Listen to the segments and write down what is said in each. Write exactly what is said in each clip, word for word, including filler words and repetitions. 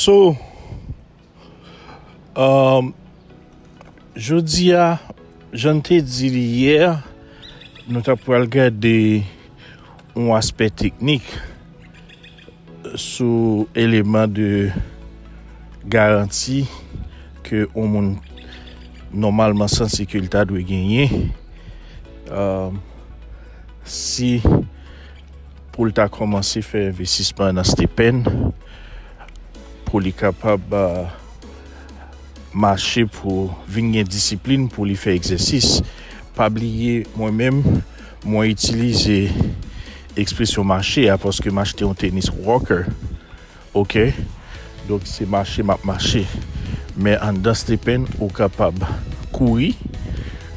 So, um, jodi a, jan n te di li yè, nou ta pral gade yon aspè teknik sou eleman de garanti ke yon moun nòmalman sanse ke l ta dwe genyen, um, si pou l ta kòmanse fè envestisman nan stipend, pou li kapab, uh, mache, pou vin gen disiplin pou li fè egzèsis. Pa bliye, mwen menm, mwen itilize ekspresyon mache a paske m achte yon tenis walker. Oke? Donk, se mache m ap mache. Men anndan stipend, ou kapab kouri,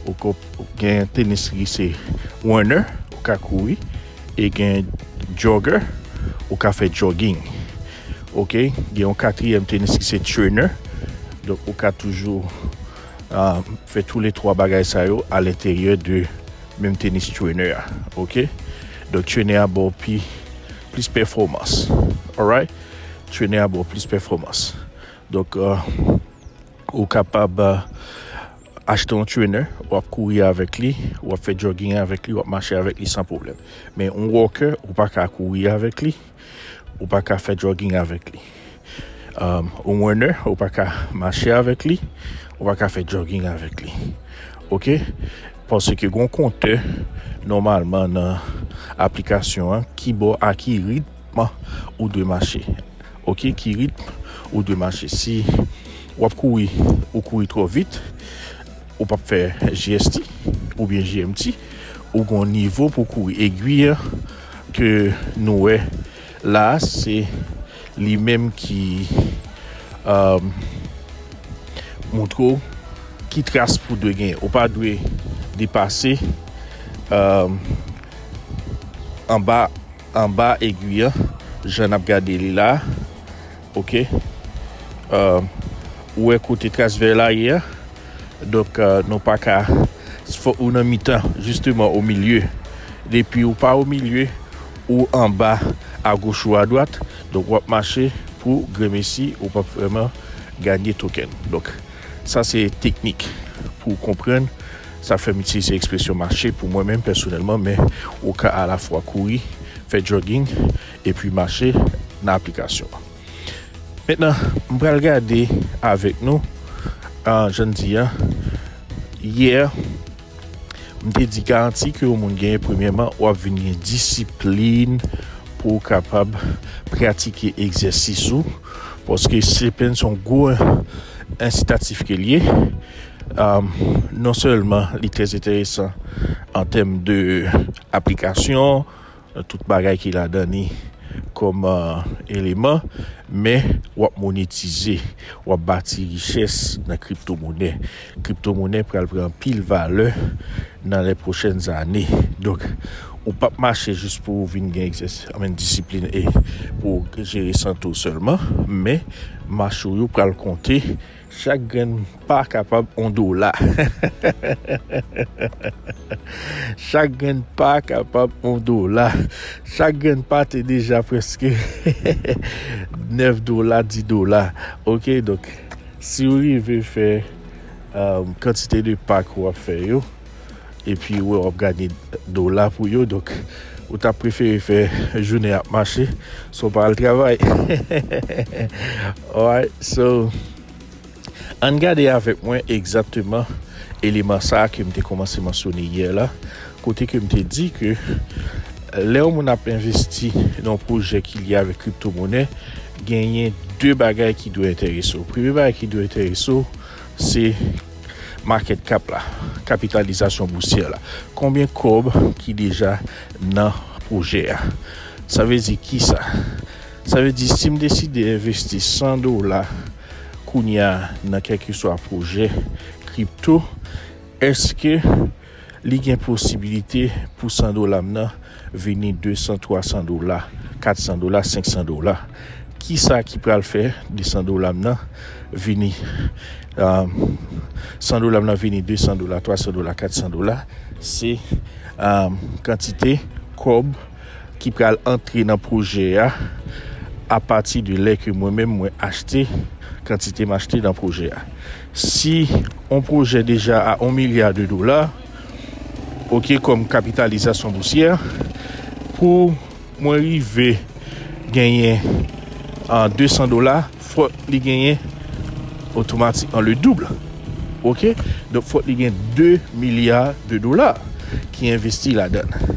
ou ko-, gen tenis ki se runner, ou ka kouri, e gen jogger, ou ka fè jogging. Oke? Gen yon katriyèm tenis ki se trainer. Donk, ou ka toujou, ah, fè toulètwa bagay sa yo alenteryè de menm tenis trainer a. Oke? Donk, trainer a ba w pi, plis pèfòmans. Alright? Trainer a ba w plis pèfòmans. Donk, ah, ou kapab, ah, achte yon trainer, w ap kouri avèk li, w ap fè jogging avèk li, w ap mache avèk li san pwoblèm. Men yon walker, ou pa ka kouri avèk li, ou pa ka fè jogging avèk li. Um, yon runner, ou pa ka mache avèk li, ou pa ka fè jogging avèk li. Oke? Paske gen yon kontè, nòmalman, nan aplikasyon an, ki ba w a ki ritm ou dwe mache. Oke? Ki ritm ou dwe mache. Si w ap kouri, ou kouri twò vit, ou p ap fè G S T oubyen G M T, ou gen yon nivo pou kouri. Egwi an ke nou wè la, se li menm ki, um, montre w ki tras pou dwe genyen. Ou pa dwe depase, um, anba, anba egwi an, jan n ap gade li la. Oke? Uh, ou wè kote tras vè la ye a? Donk, euh, nou pa ka, fòk ou nan mitan, jisteman, o milye. Depi ou pa o milye, ou anba, agoch ou adwat. Donk, w ap mache pou grenmesi, ou p ap vrèman ganye token. Donk, sa se teknik pou w konprann. Sa fè m itilize ekspresyon mache pou mwen menm pèsonèlman, men ou ka alafwa kouri, fè jogging, epi mache nan aplikasyon an. Mentnan, m pral gade avèk nou, ah, jan n di a, yè, m te di garanti ke yon moun genyen, premyèman, w ap vin gen disiplin pou w kapab pratike egzèsis ou, paske se pen, se yon gwo ensitatif ke l ye. Ah, non sèlman li trè enteresan an tèm de aplikasyon, tout bagay ki ladan li kòm, euh, eleman, men w ap monetize, w ap bati richès nan kriptomonè. Kriptomonè pral pran anpil valè nan les prochaines années. Donk, ou p ap mache jis pou w vin gen egzèsis, anmen disiplin e pou w jere sante w sèlman, men mache w yo pral konte. Chak grenn pa kapab on dola. Chak grenn pa kapab on dola. Chak grenn pa te deja prèske nèf dola, dis dola. Oke, donk, si w rive fè, um, kantite de pa ke w ap fè yo, epi w wè w ap gade dola pou yo, donk, ou t ap prefere fè jounen ap mache san w pa al travay. Alright, so, ann gade avèk mwen egzakteman eleman sa a ke m te kòmanse mansyone yè la, kote ke m te di ke lè yon moun ap envesti nan yon pwojè ki lye avèk kriptomonè, genyen de bagay ki dwe enterese w. Premye bagay ki dwe enterese w, se market cap la, kapitalizasyon bousyè la. Konbyen kòb ki deja nan pwojè a? Sa vle di kisa? Sa vle di, si m deside envesti san dola kounye a nan kèlkeswa pwojè kripto, èske li gen posibilite pou san dola m nan vini de san, twa san dola, kat san dola, senk san dola? Kisa ki pral fè de san dola m nan vini, um, san dola m nan vini de san dola, twa san dola, kat san dola? Se, um, kantite kòb ki pral antre nan pwojè a apati de lè ke mwen menm mwen achte kantite m achte nan pwojè a. Si yon pwojè deja a yon milya de dola, oke, kòm kapitalizasyon bousyè, pou mwen rive genyen an de san dola, fòk li genyen otomatikman le double. Oke? Donk, fòk li gen de milya de dola ki envesti ladan l.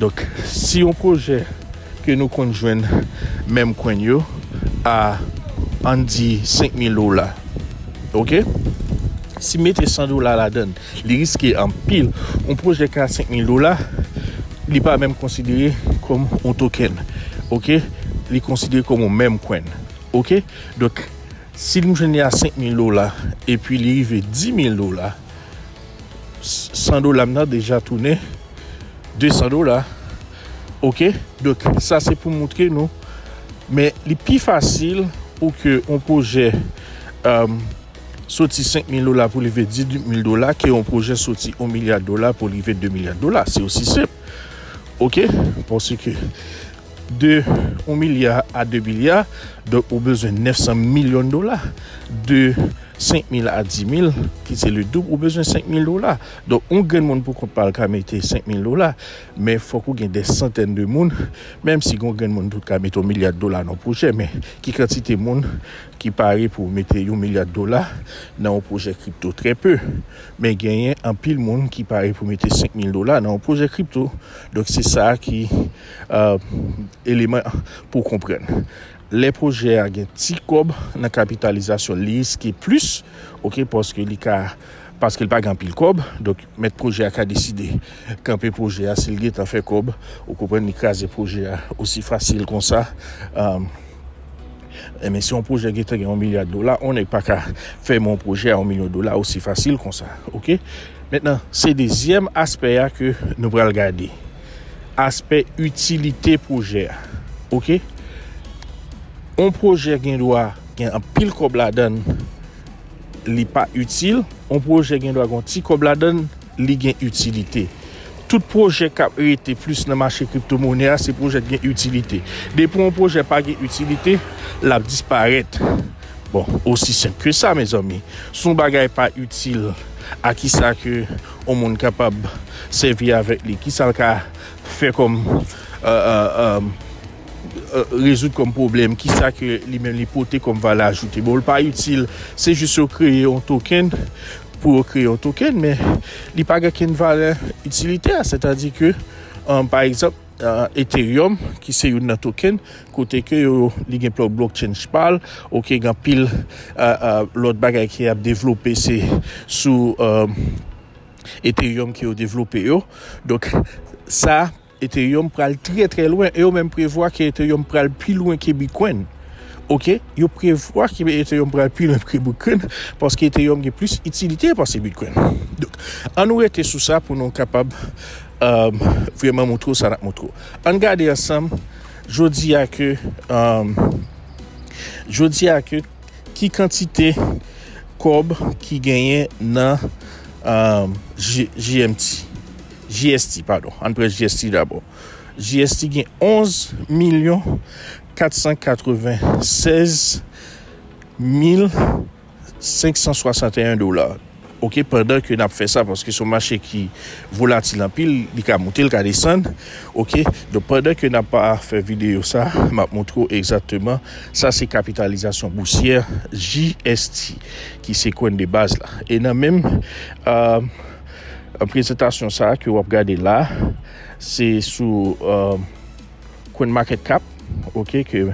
Donk, si yon pwojè ke nou konn jwenn mèm kwen yo a, ann di, senk mil dola, oke? Si m mete san dola ladan l, li riske anpil. Yon pwojè ki a senk mil dola, li pa menm konsidere kòm yon token, oke? Li konsidere kòm yon mèm kwen, oke? Donk, si m jwenn li a senk mil dola epi li rive dis mil dola, san dola m nan deja tounen de san dola. Oke? Donk, sa se pou montre nou. Men li pi fasil pou ke yon pwojè, um, soti senk mil dola pou rive dis mil dola ke yon pwojè soti yon milya dola pou rive de milya dola. Se osi senp. Oke? Paske de yon milya a de milya, donk ou bezwen nèf san milyon dola. De senk mil a dis mil, ki se le doub, ou bezwen senk mil dola. Donk, yon grenn moun pou kont pa l ka mete senk mil dola, men fòk ou gen de santèn de moun, menm si yon grenn moun tout ka mete yon milya dola nan yon pwojè, men ki kantite moun ki pare pou mete yon milya dola nan yon pwojè kripto? Trè pe. Men genyen anpil moun ki pare pou mete senk mil dola nan yon pwojè kripto. Donk, se sa ki, euh, eleman pou konprann. Lè pwojè a gen ti kòb nan kapitalizasyon, li riske plis, oke, paske li ka, paske li pa gen anpil kòb. Donk, mèt pwojè a ka deside kanpe pwojè a si l gentan fè kòb. Ou konprann, li kraze pwojè a osi fasil konsa. Um, Ebyen, si yon pwojè gentan gen yon milya dola, yon nèg pa ka fèmen yon pwojè a yon milyon dola osi fasil konsa, oke? Mentnan, se dezyèm aspè a ke nou pral gade. Aspè itilite pwojè a, oke? Yon pwojè gen dwa gen anpil kòb ladan l, li pa itil. Yon pwojè gen dwa gen yon ti kòb ladan l, li gen itilite. Tout pwojè k ap rete plis nan mache kriptomonè a, se pwojè k gen itilite. Depi yon pwojè pa gen itilite, l ap disparèt. Bon, osi senp ke sa, mezanmi. Si yon bagay pa itil, a kisa ke yon moun kapab sèvi avèk li? Kisa l ka fè kòm, euh, euh, euh, euh, rezoud kòm pwoblèm? Kisa ke li menm li pote kòm valè ajoute? Bon, li pa itil. Se jis yo kreye yon token pou yo kreye yon token, men li pa gen okenn valè itilitè. Sètadi ke, euh, pa egzanp, euh, Ethereum, ki se youn nan token, kote ke yo, li gen pwòp blockchain pa l, oke, gen anpil, euh, euh, lòt bagay ki ap devlope, se sou, euh, Ethereum ke yo devlope yo. Donk, sa, Ethereum pral trè, trè lwen. E yo menm prevwa ke Ethereum pral pi lwen ke Bitcoin. Oke? Yo prevwa ke Ethereum pral pi lwen ke Bitcoin, paske Ethereum gen plis itilite pase Bitcoin. Donk, ann nou rete sou sa pou nou kapab, euh, vrèman montre w sa n ap montre w. Ann gade ansanm, jodi a ke, euh, jodi a ke ki kantite kòb ki genyen nan, euh, G-, G M T, G S T, padon. Ann pran G S T dabò. G S T gen onz milyon kat san katreven sèz mil senk san swasanteyen dola. Oke, pandan ke n ap fè sa, paske se yon mache ki volatil anpil, li ka monte, li ka desann. Oke, donk pandan ke n ap pa fè videyo sa, m ap montre w egzakteman, sa se kapitalizasyon bousyè G S T, ki se coin de baz la. E nan menm, euh, prezantasyon sa ke w ap gade la, se sou, euh, CoinMarketCap, oke, ke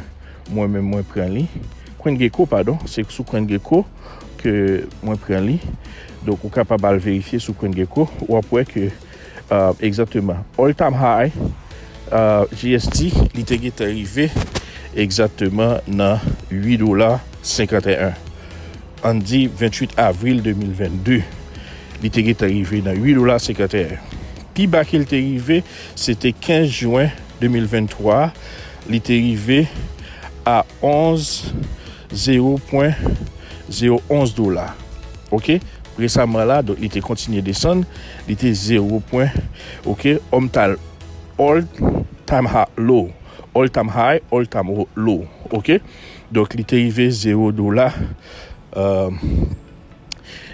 mwen menm mwen pran li. CoinGecko, padon, se sou CoinGecko ke mwen pran li. Donk, ou kapab al verifye sou CoinGecko, w ap wè ke, euh, egzakteman, all time high, euh, G S T, li te gentan rive egzakteman nan uit dola senkanteyen. Ann di venntuit avril de mil vennde, li te gentan rive nan uit dola senkanteyen. Pi ba ke l te rive, se te kenz jen de mil venntwa, li te rive a onz, zewo pwen zewo onz dola. Oke? Resaman la, donk, li te kontinye desann, li te zewo pwen, oke, all time, all time high low. all time high, all time low. Ok? Donk, li te rive zewo dola. Euh,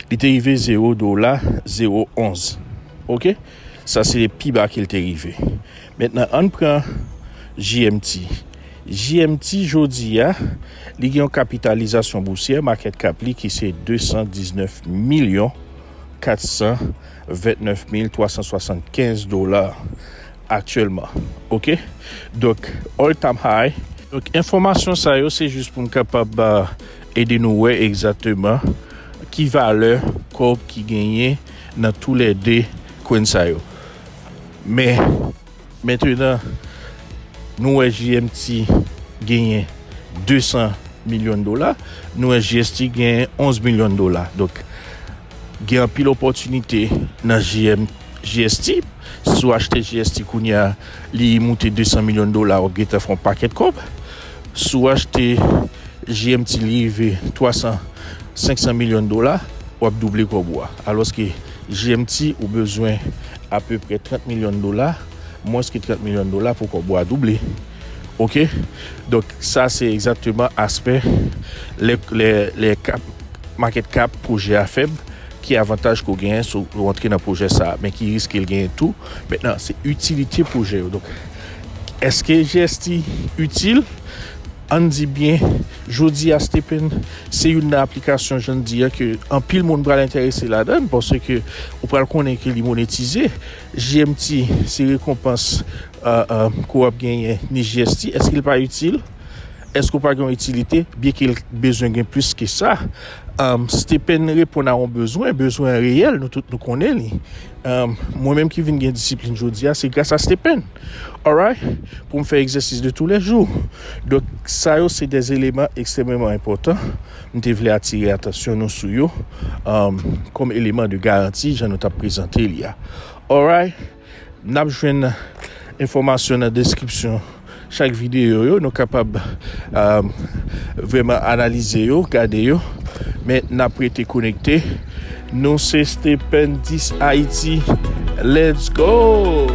li te rive zewo dola, zewo onz. Ok? Sa se pi ba ke l te rive. Mentnan, ann pran J M T. J M T jodi a, li gen yon kapitalizasyon bousyè, market cap li ki se de san diznèf milyon kat san vennèf mil twa san swasannkenz dola aktyèlman. Ok? Donk, all time high. Donk, enfòmasyon sa yo, se jis pou m kapab, euh, ede nou wè egzakteman ki valè kòb ki genyen nan toulède coin sa yo. Men, mentnan, nou wè J M T genyen de san milyon dola, nou wè J S T genyen onz milyon dola. Donk, gen anpil opòtinite nan J M, J S T. Si w achte J S T kounye a, li moute de san milyon dola, w ap gentan fè yon pakèt kòb. Si w achte J M T, li rive twa san, senk san milyon dola, w ap double kòb ou a. Alòske J M T, ou bezwen apeprè trant milyon dola, mwens ke trant milyon dola pou kòb ou a double. Ok? Donk, sa se egzakteman aspè lè, lè, lè cap, market cap pwojè a fèb, ki avantaj ke w genyen si w rantre nan pwojè sa a, men ki risk ke l genyen tou. Mentnan, se itilite pwojè yo. Donk, èske J S T itil? Ann di byen, jodi a, Stephen, se youn nan aplikasyon, jan n di a, ke anpil moun pral enterese ladan l, paske ou pral konnen ke li monetize. J M T, se rekonpans, euh, euh, ke w ap genyen ni J S T. Èske l pa itil? Èske w pa gen yon itilite? Byenke l bezwen gen plis ke sa. Um, Stephen reponn a yon bezwen, bezwen reyèl, nou tout nou konnen li. Um, mwen menm ki vin gen disiplin jodi a, se gras a Stephen. Alright? Pou m fè egzèsis de toulèjou. Donk, sa yo se de eleman ekstrèmeman enpòtan. M te vle atire atansyon nou sou yo, um, kòm eleman de garanti, jan nou t ap prezante li a. Alright? N ap jwenn enfòmasyon nan deskripsyon chak videyo yo. Nou kapab, um, vrèman analize yo, gade yo. Men n ap rete konekte. Nou se Stephen dis Haiti. Let's go!